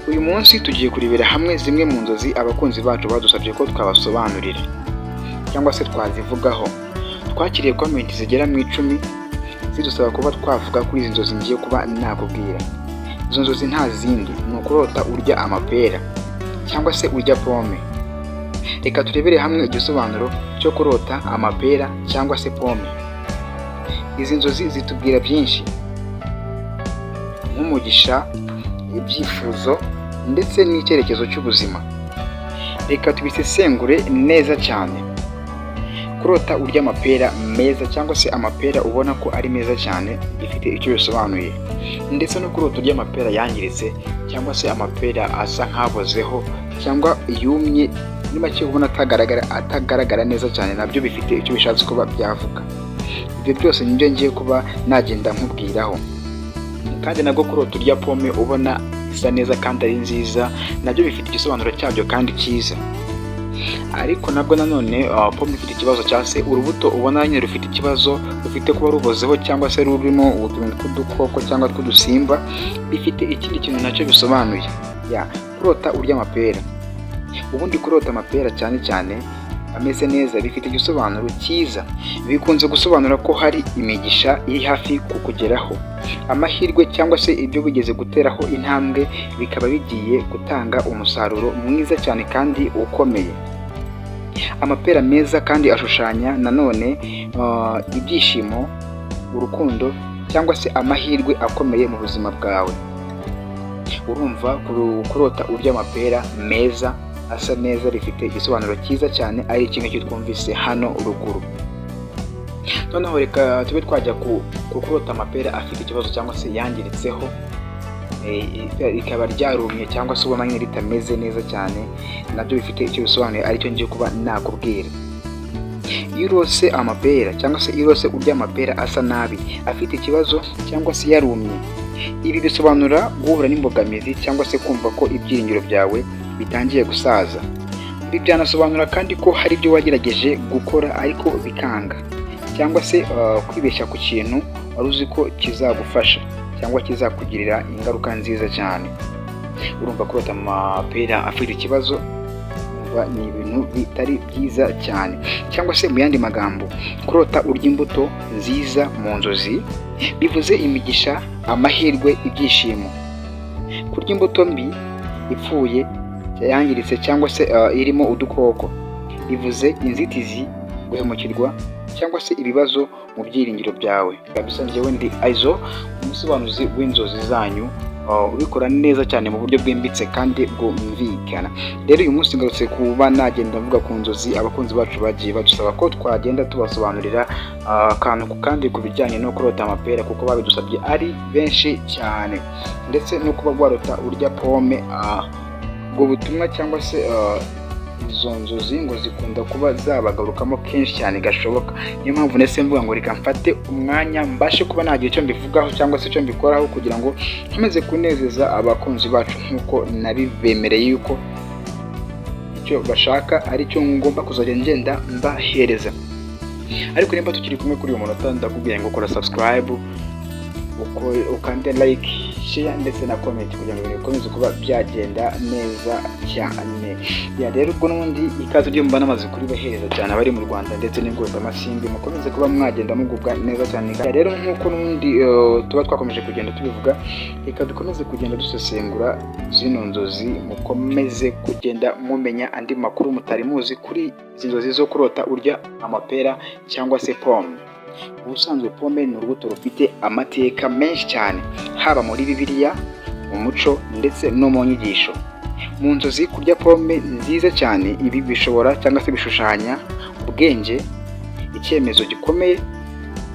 Uyu munsi tugiye kurebera hamwe zimwe mu nzozi abakunzi bacu badusabye ko twabasobanurira cyangwa se twazivugaho. Twakiriye comment zigera mu 10 zidusaba kuba twavuga kuri izi nzozi ngiye kuba nakubwira. Izo nzozi nta zindi, ni ukurota urya amapera cyangwa se urya pome. Reka turebere hamwe igisobanuro cyo kurota amapera cyangwa se pome. Izi nzozi zitubwira byinshi nk'umugisha, ibyifuzo ndetse n'icyerekezo cy'ubuzima. Reka tubisesengure neza cyane. Kurota urya amapera meza cyangwa se amapera ubona ko ari meza cyane bifite icyo bisobanuye, ndetse no kurota urya amapera yangiritse cyangwa se amapera asa nk'abozeho cyangwa yumye, muri make ubona atagaragara neza cyane, nabyo bifite icyo bishatse kuba byavuga. Ibyo byose nibyo ngiye kuba nagenda nkubwiraho. Kandi nabwo kurota urya pome ubona isa neza kandi ari nziza, nabyo bifite igisobanuro cyabyo kandi cyiza. Ariko nabwo nanone pome ifite ikibazo cyangwa se urubuto ubona nyine rufite ikibazo, rufite kuba rubozeho cyangwa se rurimo utuntu tw'udukoko cyangwa tw'udusimba, bifite ikindi kintu nacyo bisobanuye. Ya kurota urya amapera, ubundi kurota amapera cyane cyane ameze neza bifite igisobanuro cyiza. Bikunze gusobanura ko hari imigisha iri hafi kukugeraho, amahirwe cyangwa se ibyo wigeze guteraho intambwe bikaba bigiye gutanga umusaruro mwiza cyane kandi ukomeye. Amapera meza kandi ashushanya nanone ibyishimo, urukundo cyangwa se amahirwe akomeye mu buzima bwawe. Urumva kurota urya amapera meza asa neza bifite igisobanuro cyiza cyane, ari iki ngiki twumvise hano ruguru. Noneho reka tube twajya ku kurota amapera afite ikibazo cyangwa se yangiritseho, rikaba ryarumye cyangwa se ubona nyine ritameze neza cyane, nabyo bifite icyo bisobanuye, aricyo ngiye kuba nakubwira. Iyo urose amapera cyangwa se iyo urose urya amapera asa nabi, afite ikibazo cyangwa se yarumye, ibi bisobanura guhura n'imbogamizi cyangwa se kumva ko ibyiringiro byawe bitangiye gusaza. Ibi byanasobanura kandi ko hari ibyo wagerageje gukora ariko bikanga, cyangwa se kwibeshya ku kintu wari uzi ko kizagufasha cyangwa kizakugirira ingaruka nziza cyane. Urumva kurota amapera afite ikibazo ni ibintu bitari byiza cyane. Cyangwa se mu yandi magambo, kurota urya imbuto nziza mu nzozi bivuze imigisha, amahirwe, ibyishimo. Kurya imbuto mbi ipfuye, yangiritse cyangwa se irimo udukoko bivuze inzitizi, guhemukirwa cyangwa se ibibazo mu byiringiro byawe. Kabisa njyewe ndi Aizo, umusobanuzi w'inzozi zanyu, ubikora neza cyane mu buryo bwimbitse kandi bwumvikana. Rero uyu munsi ngarutse kuba nagenda mvuga ku nzozi abakunzi bacu bagiye badusaba ko twagenda tubasobanurira akantu ku kandi ku bijyanye no kurota amapera, kuko babidusabye ari benshi cyane, ndetse no kuba warota urya pome. Ubwo butumwa cyangwa se izo nzozi ngo zikunda kuba zabagarukamo kenshi cyane gashoboka. Niyo mpamvu ndetse mvuga ngo reka mfate umwanya mbashe kuba nagira icyo mbivugaho cyangwa se icyo mbikoraho, kugira ngo nkomeze kunezeza abakunzi bacu nk'uko nabibemereye yuko icyo bashaka ari cyo ngomba kuzajya ngenda mbahereza. Ariko nimba tukiri kumwe kuri uyu munota, ndakubwiye ngo kora subscribe, ukande like, share ndetse na comment, kugira ngo ibintu bikomeze kuba byagenda neza cyane. Ya rero ubwo n'ubundi ikaze ryo mba namaze kuribahereza cyane, abari mu Rwanda ndetse n'ingotamasimbi, mukomeze kuba mwagenda mugubwa neza cyane. Ya rero nk'uko n'ubundi tuba twakomeje kugenda tubivuga, reka dukomeze kugenda dusesengura zino nzozi, mukomeze kugenda mumenya andi makuru mutari muzi kuri izi nzozi zo kurota urya amapera cyangwa se pome. Ubusanzwe pome ni urubuto rufite amateka menshi cyane, haba muri Bibiliya, mu muco ndetse no mu nyigisho. Mu nzozi, kurya pome nziza cyane, ibi bishobora cyangwa se bishushanya ubwenge, icyemezo gikomeye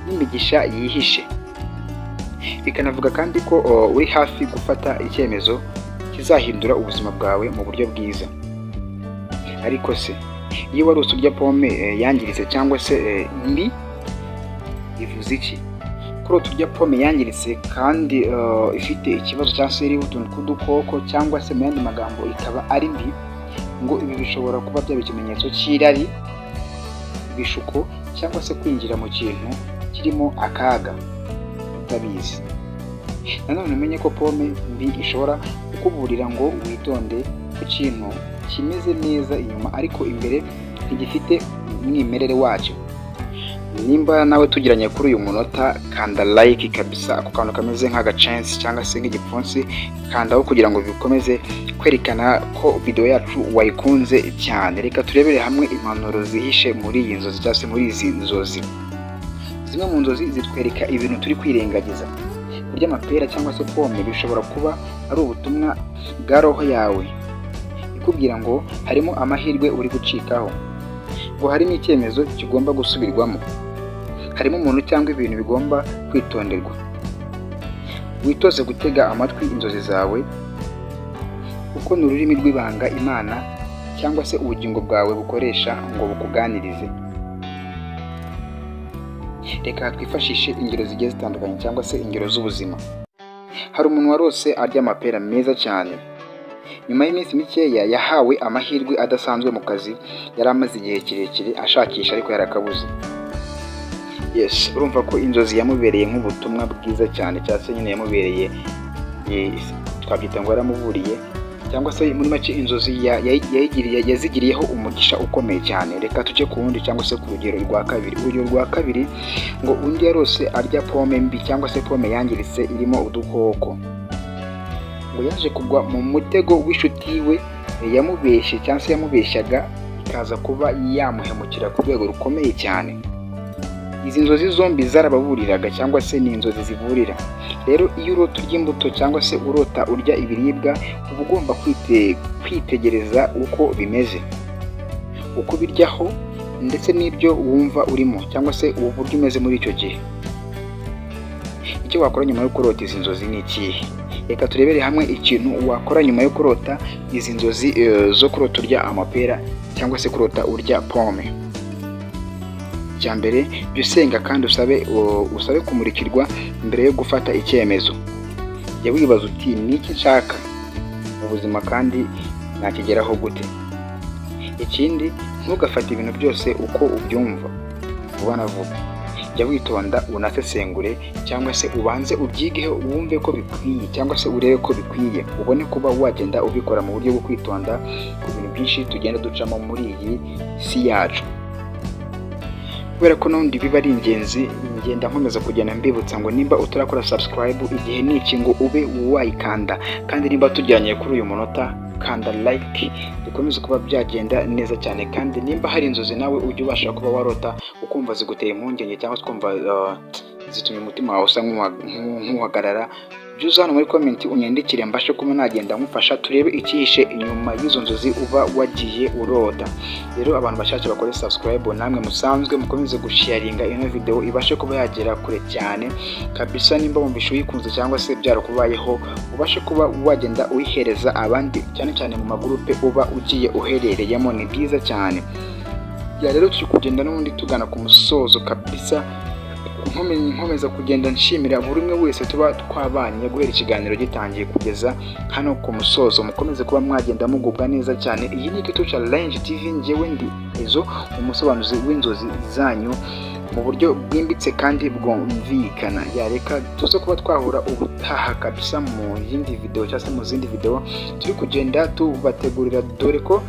n'imigisha yihishe. Bikanavuga kandi ko uri hafi gufata icyemezo kizahindura ubuzima bwawe mu buryo bwiza. Ariko se iyo warose urya pome yangiritse cyangwa se mbi bivuze iki? Kurota urya pome yangiritse kandi ifite ikibazo cyangwa se iriho utuntu tw'udukoko, cyangwa se mu yandi magambo ikaba ari mbi, ngo ibi bishobora kuba byaba ikimenyetso cy'irari, ibishuko cyangwa se kwinjira mu kintu kirimo akaga utabizi. Nanone umenye ko pome mbi ishobora Kukuburira ngo witonde ku kintu kimeze neza inyuma, ariko imbere ntigifite umwimerere wacyo. Nimba nawe tugiranye kuri uyu munota, kanda like kabisa, ako kantu kameze nk'agacensi cyangwa se nk'igipfunsi, kandaho kugira ngo bikomeze kwerekana ko video yacu wayikunze cyane. Reka turebere hamwe impanuro zihishe muri iyi nzozi cyangwa se muri izi nzozi. Zimwe mu nzozi zitwereka ibintu turi kwirengagiza. Kurya amapera cyangwa se pome bishobora kuba ari ubutumwa bwa roho yawe ikubwira ngo harimo amahirwe uri gucikaho, ngo harimo icyemezo kigomba gusubirwamo, harimo umuntu cyangwa ibintu bigomba kwitonderwa. Witoze gutega amatwi inzozi zawe, kuko ni ururimi rw'ibanga Imana cyangwa se ubugingo bwawe bukoresha ngo bukuganirize. Reka twifashishe ingero zigiye zitandukanye cyangwa se ingero z'ubuzima. Hari umuntu warose arya amapera meza cyane. Nyuma y'iminsi mikeya yahawe amahirwe adasanzwe mu kazi yari amaze igihe kirekire ashakisha ariko yarakabuze. Yes, urumva ko inzozi yamubereye nk'ubutumwa bwiza cyane, cyangwa se nyine yamubereye, twabyita ngo yaramuburiye, cyangwa se muri make inzozi yazigiriyeho umugisha ukomeye cyane. Reka tujye ku wundi cyangwa se ku rugero rwa kabiri. Urugero rwa kabiri ngo undi yarose arya pome mbi cyangwa se pome yangiritse irimo udukoko. Ngo yaje kugwa mu mutego w'inshuti we yamubeshye cyangwa se yamubeshyaga, ikaza kuba yamuhemukira ku rwego rukomeye cyane. Izi nzozi zombi zarababuriraga cyangwa se ni inzozi ziburira. Rero iyo urota urya imbuto cyangwa se urota urya ibiribwa, uba ugomba kwitegereza uko bimeze, uko ubiryaho, ndetse n'ibyo wumva urimo cyangwa se uburyo umeze muri icyo gihe. Icyo wakora nyuma yo kurota izi nzozi ni ikihe? Reka turebere hamwe ikintu wakora nyuma yo kurota izi nzozi zo kurota urya amapera cyangwa se kurota urya pome. Icya mbere, jya usenga kandi usabe kumurikirwa mbere yo gufata icyemezo. Jya wibaza uti: "Ni iki nshaka mu buzima kandi nakigeraho gute?" Ikindi, ntugafate ibintu byose uko ubyumva vuba na vuba. Jya witonda, unasesengure cyangwa se ubanze ubyigeho, wumve ko bikwiye cyangwa se urebe ko bikwiye, ubone kuba wagenda ubikora mu buryo bwo kwitonda ku bintu byinshi tugenda ducamo muri iyi si yacu. Kubera ko n'ubundi biba ari ingenzi, ngenda nkomeza kugenda mbibutsa ngo nimba utarakora subscribe, igihe ni iki ngo ube wayikanda. Kandi nimba tujyanye kuri uyu munota, kanda like, bikomeze kuba byagenda neza cyane. Kandi nimba hari inzozi nawe ujya ubasha kuba warota ukumva ziguteye impungenge cyangwa se ukumva zitumye umutima wawe usa nk'uhagarara, jya uza hano muri comment unyandikire, mbashe kuba nagenda nkufasha, turebe icyihishe inyuma y'izo nzozi uba wagiye urota. Rero abantu bashyashya bakore subscribe, namwe musanzwe mukomeze gusharinga ino video ibashe kuba yagera kure cyane kabisa. Nimba wumvishe uyikunze cyangwa se byarakubayeho, ubashe kuba wagenda uyihereza abandi, cyane cyane mu magurupe uba ugiye uherereyemo, ni byiza cyane. Ya, rero turi kugenda n'ubundi tugana ku musozo kabisa. Nkomeza kugenda nshimira buri umwe wese tuba twabanye guhera ikiganiro gitangiye kugeza hano ku musozo. Mukomeze kuba mwagenda mugubwa neza cyane. Iyi ni Tutu Challenge TV, njyewe ndi Ezo, umusobanuzi w'inzozi zanyu mu buryo bwimbitse kandi bwumvikana. Yareka tuze kuba twahura ubutaha kabisa mu yindi video cyangwa se mu zindi video turi kugenda tubategurira, dore ko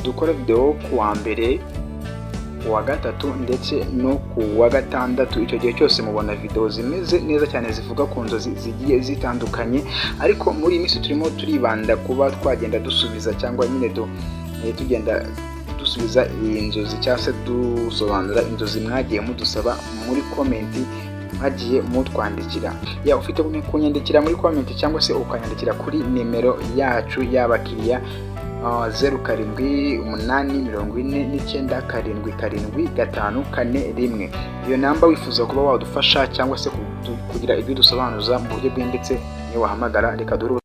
dukora video ku wa mbere, ku wa gatatu ndetse no ku wa gatandatu. Icyo gihe cyose mubona video zimeze neza cyane zivuga ku nzozi zigiye zitandukanye, ariko muri iyi minsi turimo turibanda kuba twagenda dusubiza cyangwa nyine tugenda dusubiza inzozi cyangwa se dusobanura inzozi mwagiye mudusaba muri comment mwagiye mutwandikira. Ya, ufite kunyandikira muri comment cyangwa se ukanyandikira kuri nimero yacu y'abakiriya, 0784977541. Iyo namba wifuza kuba wadufasha cyangwa se kugira ibyo dusobanuza mu buryo bwimbitse, niyo wahamagara. Reka duhure.